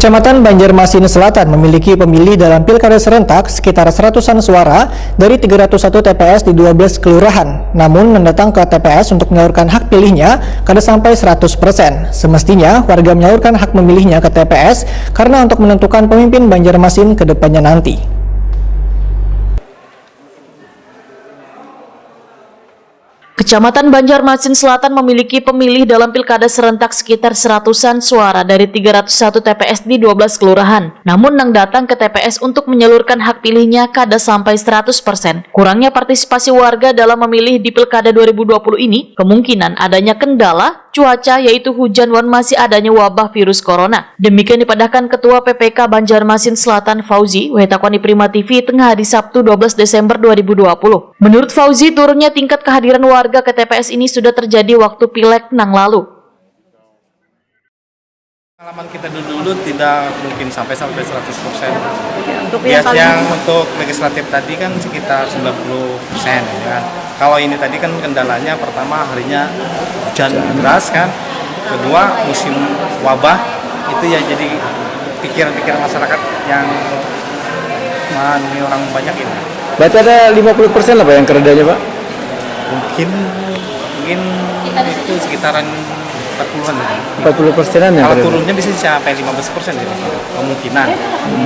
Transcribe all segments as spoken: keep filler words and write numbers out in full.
Kecamatan Banjarmasin Selatan memiliki pemilih dalam pilkada serentak sekitar seratusan suara dari tiga ratus satu T P S di dua belas kelurahan. Namun, yang datang ke T P S untuk menyalurkan hak pilihnya kada sampai seratus persen. Semestinya, warga menyalurkan hak memilihnya ke T P S karena untuk menentukan pemimpin Banjarmasin ke depannya nanti. Kecamatan Banjarmasin Selatan memiliki pemilih dalam pilkada serentak sekitar seratusan suara dari tiga ratus satu T P S di dua belas kelurahan. Namun, nang datang ke T P S untuk menyalurkan hak pilihnya kada sampai seratus persen. Kurangnya partisipasi warga dalam memilih di pilkada dua ribu dua puluh ini kemungkinan adanya kendala cuaca, yaitu hujan wan masih adanya wabah virus corona. Demikian dipadahkan Ketua P P K Banjarmasin Selatan Fauzi, wahai takoni Prima T V, tengah hari Sabtu dua belas Desember dua ribu dua puluh. Menurut Fauzi, turunnya tingkat kehadiran warga ke T P S ini sudah terjadi waktu pileg nang lalu. Pengalaman kita dulu-dulu tidak mungkin sampai sampai seratus persen. Untuk yang Biasanya paling untuk legislatif tadi kan sekitar sembilan puluh persen, ya kan. Kalau ini tadi kan kendalanya pertama harinya hujan deras kan, kedua musim wabah, itu ya jadi pikiran-pikiran masyarakat yang mengalami orang banyak ini. Berarti ada lima puluh persen lah Pak yang keredanya Pak? Mungkin mungkin itu sekitaran empat puluhan ya. Empat puluh persenan yang Kalau kereda. Turunnya bisa sampai lima belas persen ya, kemungkinan.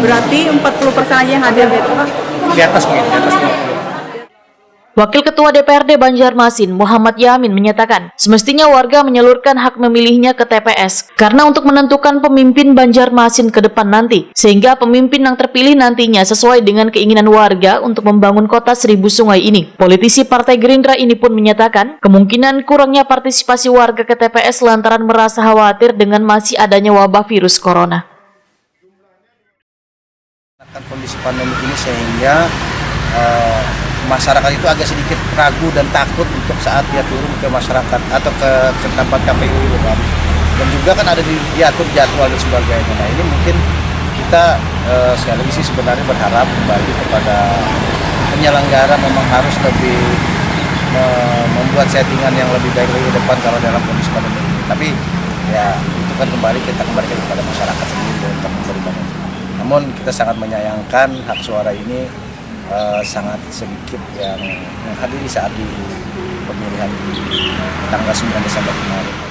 Berarti empat puluh persen aja yang hadir gitu Pak. Di atas mungkin, di atas lima puluh. Wakil Ketua D P R D Banjarmasin, Muhammad Yamin, menyatakan, semestinya warga menyalurkan hak memilihnya ke T P S karena untuk menentukan pemimpin Banjarmasin ke depan nanti, sehingga pemimpin yang terpilih nantinya sesuai dengan keinginan warga untuk membangun kota seribu sungai ini. Politisi Partai Gerindra ini pun menyatakan, kemungkinan kurangnya partisipasi warga ke T P S lantaran merasa khawatir dengan masih adanya wabah virus corona. Akan kondisi pandemi ini sehingga eh, masyarakat itu agak sedikit ragu dan takut untuk saat dia turun ke masyarakat atau ke, ke tempat K P U itu kan. Dan juga kan ada di, diatur jadwal dan sebagainya. Nah, ini mungkin kita eh, sekali lagi sih sebenarnya berharap kembali kepada penyelenggara memang harus lebih eh, membuat settingan yang lebih baik lagi ke depan kalau dalam kondisi pandemi ini. Tapi ya itu kan kembali kita kembalikan kepada masyarakat sendiri untuk memberikan itu. Namun kita sangat menyayangkan hak suara ini eh, sangat sedikit yang menghadiri saat di pemilihan tanggal sembilan Desember kemarin.